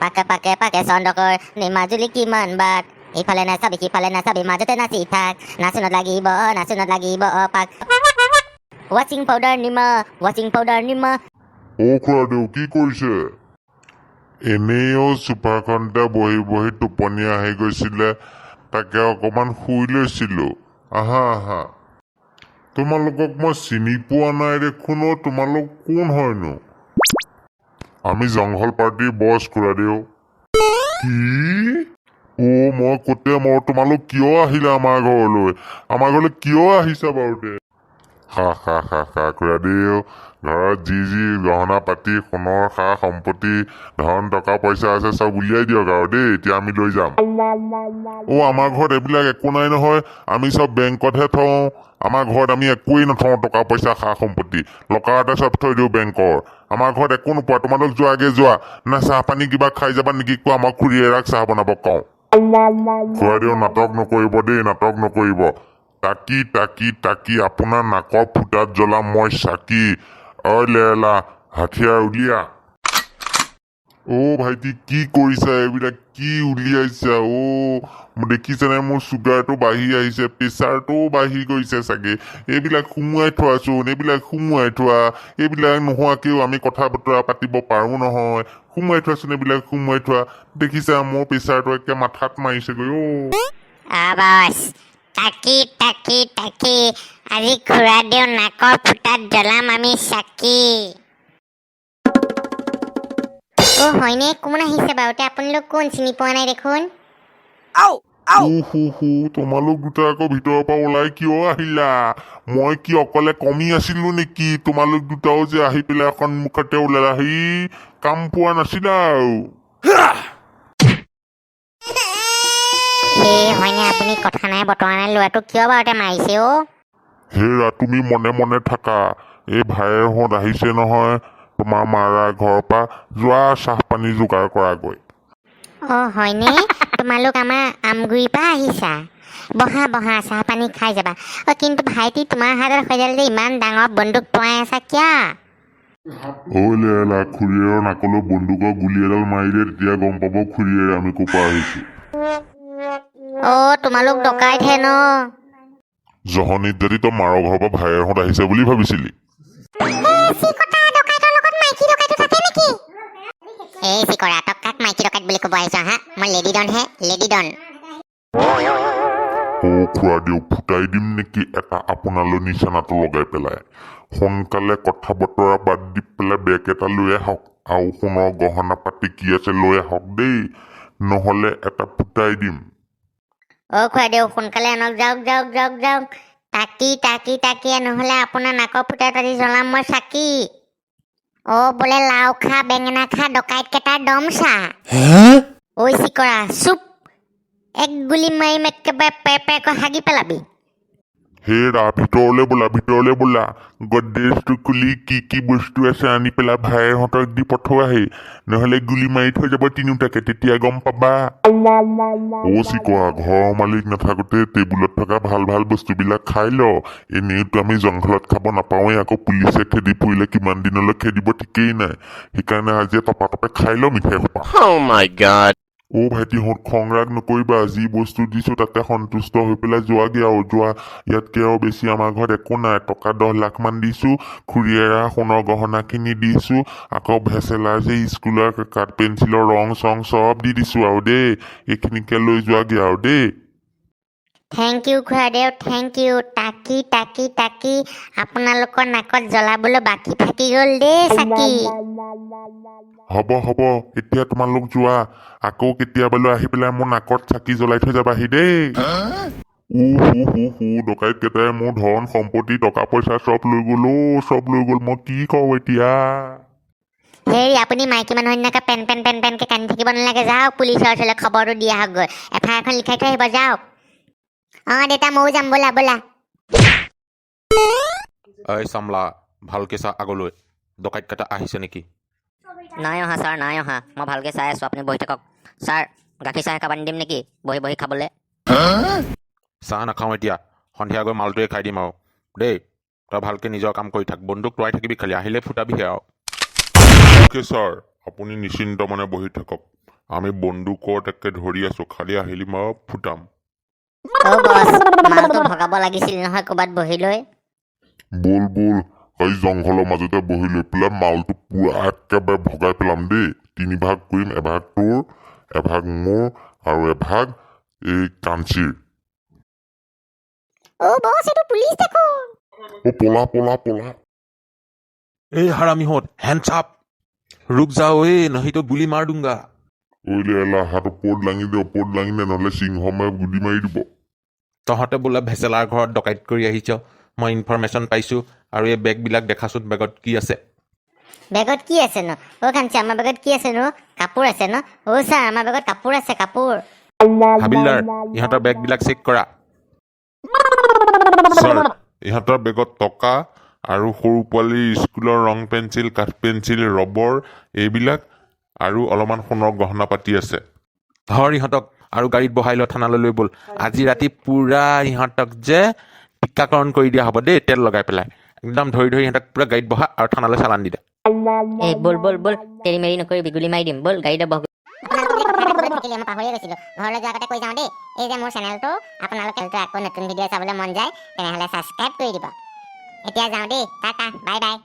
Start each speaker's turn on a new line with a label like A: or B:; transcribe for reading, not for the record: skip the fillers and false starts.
A: পাকে পাকে পাকে চন্দ্ৰকৰ মাজুলী কিমান বাট। ইফালে নাচাবি, সিফালে নাচাবি, মাজতে নাচি থাক। নাচোনত লাগিব, নাচোনত লাগিব পাক। ৱাশ্বিং পাউডাৰ নিমা, ৱাশ্বিং পাউডাৰ নিমা।
B: অ খুৰাদেউ, কি কৰিছে? এনেইও চোফাখনতে বহি বহি টোপনি আহি গৈছিলে, তাকে অকণমান শুই লৈছিলো। আহা আহা। তোমালোকক মই চিনি পোৱা নাই দেখোন অ', তোমালোক কোন হয়নো? আমি জংঘল পাৰ্টিৰ বছ, খুৰাদেউ। কি অ' মই ক'তে মই, তোমালোক কিয় আহিলা আমাৰ ঘৰলৈ? আমাৰ ঘৰলৈ কিয় আহিছা বাৰুতে? হা হা হা হা। খুৰাদেউ, ঘৰত যি যি গহনা পাতি, সোণৰ সা সম্পত্তি, ধন টকা পইচা আছে, চব উলিয়াই দিয়ক আৰু দেই, এতিয়া আমি লৈ যাম। অ', আমাৰ ঘৰত এইবিলাক একো নাই নহয়। আমি চব বেংকতহে থওঁ। আমাৰ ঘৰত আমি একোৱেই নথওঁ। টকা পইচা, সা সম্পত্তি লকাৰতে চব থৈ দিওঁ বেংকৰ। আমাৰ ঘৰত একো নোপোৱা। তোমালোক যোৱাগে যোৱা। না চাহ পানী কিবা খাই যাবা নেকি কোৱা, মই খুৰীয়েৰাক চাহ বনাব কওঁ। খুৰাদেউ, নাটক নকৰিব দেই, নাটক নকৰিব। টাকি টাকি টাকি, আপোনাৰ নাকৰ ফুটাত জ্বলাম মই চাকি। ঐ লেলা, হাথিয়াৰ উলিয়া। অ' ভাইটি, কি কৰিছা? এইবিলাক কি উলিয়াইছা? অ' দেখিছেনে, মোৰ চুগাৰটো বাঢ়ি আহিছে, প্ৰেছাৰটোও বাঢ়ি গৈছে চাগে। এইবিলাক সুমুৱাই থোৱাচোন, এইবিলাক সুমুৱাই থোৱা। এইবিলাক নোহোৱাকেও আমি কথা বতৰা পাতিব পাৰোঁ নহয়। সুমুৱাই থোৱাচোন, এইবিলাক সুমুৱাই থোৱা। দেখিছা, মোৰ প্ৰেছাৰটো একে মাথাত মাৰিছেগৈ অ'।
A: বছ, টাকি টাকি টাকি, আজি খুৰাদেউ নাকৰ ফুটাত জ্বলাম আমি চাকি। অ' হয়নে? কোন আহিছে বাৰুতে? আপোনালোক কোন, চিনি পোৱা নাই দেখোন।
B: উ হু হু, তোমালোক দুটা আকৌ ভিতৰৰ পৰা ওলাই কিয় আহিলা? মই কি অকলে কমি আছিলো নেকি? তোমালোক দুটাও যে আহি পেলাই সন্মুখতে ওলালাহি, কাম পোৱা নাছিলা আৰু?
A: সেই হয়নে, আপুনি কথা নাই বতৰা নাই ল'ৰাটোক কিয় বাৰুতে মাৰিছে অ'?
B: হেৰা, তুমি মনে মনে থাকা। এই ভায়েৰহঁত আহিছে নহয় তোমাৰ মাৰা ঘৰৰ পৰা। যোৱা, চাহ পানী যোগাৰ কৰাগৈ।
A: অ' হয়নে? তোমালোক আমাৰ আমগুৰিৰ পৰা আহিছা? বহা বহা, চাহ পানী খাই যাবা। অ' কিন্তু ভাইটি, তোমাৰ হাতত সজাল যে ইমান ডাঙৰ বন্দুক টোঁৱাই আছা কিয়?
B: ঐ লেলা, খুৰীয়েৰৰ নাকলৈ বন্দুকৰ গুলী এডাল মাৰিলে তেতিয়া গম পাব খুৰীয়েৰে আমি ক'ৰ পৰা আহিছো।
A: অ', তোমালোক ডকাইতহে ন?
B: জহনীত যদি তই মাৰৰ ঘৰৰ পৰা ভায়েৰহঁত আহিছে বুলি ভাবিছিলি?
A: ডকাইতৰ লগত মাইকী ডকাইতো থাকে নেকি? এই চিকৰা, তই কাক মাইকী ডকাইত বুলি ক'ব আহিছ হা? মই লেডি ডন হে, লেডি ডন।
B: অ' খুৰাদেউ, ফুটাই দিম নেকি এটা আপোনালৈ নিচানাটো লগাই পেলাই? সোনকালে কথা বতৰা বাদ দি পেলাই বেগ এটা লৈ আহক আৰু সোণৰ গহনা পাতি কি আছে লৈ আহক দেই, নহ'লে এটা ফুটাই দিম।
A: অ' খুৰাদেউ, সোনকালে আনক। যাওক যাওক যাওক যাওক। টাকি টাকি টাকি, নহ'লে আপোনাৰ নাকৰ ফুটাত আজি জ্বলাম মই চাকি। অ' বোলে লাও খা বেঙেনা খা, ডকাইত কেইটাৰ দম চা। ঐ চিকৰা, চুপ! এক গুলি মাৰিম, একেবাৰে পেৰ পেৰকৈ হাগি পেলাবি।
B: হেৰা, ভিতৰলৈ বোলা, ভিতৰলৈ বোলা। গডৰেজটো খুলি কি কি বস্তু আছে আনি পেলাই ভায়েৰহঁতক দি পঠোৱাহি, নহ'লে গুলি মাৰি থৈ যাব তিনিওটাকে, তেতিয়া গম পাবা। অ' চিকৰা, ঘৰৰ মালিক নাথাকোতে টেবুলত থকা ভাল ভাল বস্তুবিলাক খাই ল। এনেওতো আমি জংঘলত খাব নাপাওঁৱেই, আকৌ পুলিচে খেদি ফুৰিলে কিমান দিনলৈ খেদিব ঠিকেই নাই। সেইকাৰণে আজি টপা টপে খাই ল মিঠাই সোপা।
C: Oh my God.
B: অ' ভাইটিহঁত, খং ৰাগ নকৰিবা। যি বস্তু দিছো তাতে সন্তুষ্ট হৈ পেলাই যোৱাগে আৰু, যোৱা। ইয়াতকে আৰু বেছি আমাৰ ঘৰত একো নাই। টকা 10 লাখমান দিছো, খুৰীয়েৰা সোণৰ গহনাখিনি দিছো, আকৌ ভেচেলাৰ যে স্কুলৰ কাঠ পেঞ্চিলৰ ৰং চং চব দি দিছো আৰু দেই। এইখিনিকে লৈ যোৱাগে আৰু দেই।
A: Thank U খুৰাদেউ, thank U. টাকি টাকি টাকি, আপোনালোকৰ নাকত জ্বলাবলৈ বাকী থাকি গ'ল দেই চাকি।
B: হ'ব হ'ব, এতিয়া তোমালোক যোৱা। আকৌ কেতিয়াবালৈ আহি পেলাই মোৰ নাকত চাকি জ্বলাই থৈ যাবাহি দেই। উ হু হু হু, ডকাইত কেইটাই মোৰ ধন সম্পত্তি টকা পইচা চব লৈ গ'ল অ', চব লৈ গ'ল। মই কি কওঁ এতিয়া?
A: হেৰি, আপুনি মাইকী মানুহৰ নিচিনাকৈ পেন পেন পেন পেনকৈ কান্দি থাকিব নালাগে। যাওক, পুলিচৰ ওচৰলৈ খবৰটো দি আহকগৈ। এফআইআৰখন লিখাই থৈ আহিব যাওক। অঁ দেউতা, ময়ো যাম, ব'লা ব'লা।
D: ঐ চামলা, ভালকে চা আগলৈ, ডকাইত কেইটা আহিছে নেকি?
E: নাই অহা ছাৰ, নাই অহা। মই ভালকৈ চাই আছোঁ, আপুনি বহি থাকক। ছাৰ, গাখীৰ চাহ একাপ আনি দিম নেকি বহি বহি খাবলৈ?
D: চাহ নাখাওঁ এতিয়া, সন্ধিয়া গৈ মালটোৱে খাই দিম আৰু দেই। তই ভালকে নিজৰ কাম কৰি থাক, বন্দুক টোঁৱাই থাকিবি খালি, আহিলে ফুটাবিহে আৰু।
B: অ'কে ছাৰ, আপুনি নিশ্চিন্ত মনে বহি থাকক। আমি বন্দুকত একে ধৰি আছোঁ, খালি আহিলি মই ফুটাম।
A: অ' বছ, মালটো ভগাব লাগিছিল নহয় ক'ৰবাত বহি লৈ।
B: ব'ল ব'ল, এই জংঘলৰ মাজতে বহি লৈ পেলাই মালটো পুৰা একেবাৰে ভগাই পেলাম দেই। তিনি ভাগ কৰিম, এভাগ তোৰ, এভাগ মোৰ আৰু এভাগ এই কাঞ্চিৰ।
A: অ' বছ, এইটো পুলিচ দেখোন।
B: অ' পলা পলা পলা।
D: এই হাৰামিহঁত, হেণ্ডছ আপ, ৰুক যাও এই, नहीं तो গুলি মাৰ দুংগা।
B: ঐ লেলা, হাত ওপৰত দাঙি দে, ওপৰত দাঙি দে, নহ'লে সিংহমে গুলি মাৰি দিব।
D: তহঁতে বোলে ভেচেলাৰ ঘৰত ডকাইত কৰি আহিছ, মই ইনফৰমেশ্যন পাইছোঁ। আৰু এই বেগবিলাক দেখাচোন, বেগত কি আছে?
A: বেগত কি আছে নো? অ' কাঞ্চি, আমাৰ বেগত কি আছে নো? কাপোৰ আছে ন? অ' ছাৰ, আমাৰ বেগত কাপোৰ আছে, কাপোৰ।
D: হাবিলদাৰ, ইহঁতৰ বেগবিলাক চেক কৰা।
B: ছাৰ, ইহঁতৰ বেগত টকা আৰু সৰু পোৱালিৰ স্কুলৰ ৰং পেঞ্চিল, কাঠ পেঞ্চিল, ৰবৰ এইবিলাক আৰু অলপমান সোণৰ গহনা পাতি আছে।
D: ধৰ ইহঁতক আৰু গাড়ীত বহাই লৈ থানালৈ লৈ ব'ল। আজি ৰাতি পূৰা ইহঁতক যে টীকাকৰণ কৰি দিয়া হ'ব দেই, তেল লগাই পেলাই। একদম ধৰি ধৰি ইহঁতক পূৰা গাড়ীত বহা আৰু থানালৈ চালান দি দে।
E: এই ব'ল ব'ল ব'ল, তেৰি মেৰি নকৰিবি, গুলি মাৰি দিম, ব'ল গাড়ীতে বহ।
A: আপোনালোকক যে কথা এটা ক'বলৈ থাকিলে, মই পাহৰিয়ে গৈছিলোঁ। ঘৰলৈ যোৱাৰ আগতে কৈ যাওঁ দেই। এই যে মোৰ চেনেলটো, আপোনালোকে আকৌ নতুন ভিডিঅ' চাবলৈ মন যায় তেনেহ'লে ছাবস্ক্ৰাইব কৰি দিব। এতিয়া যাওঁ দেই, টাটা, বাই বাই।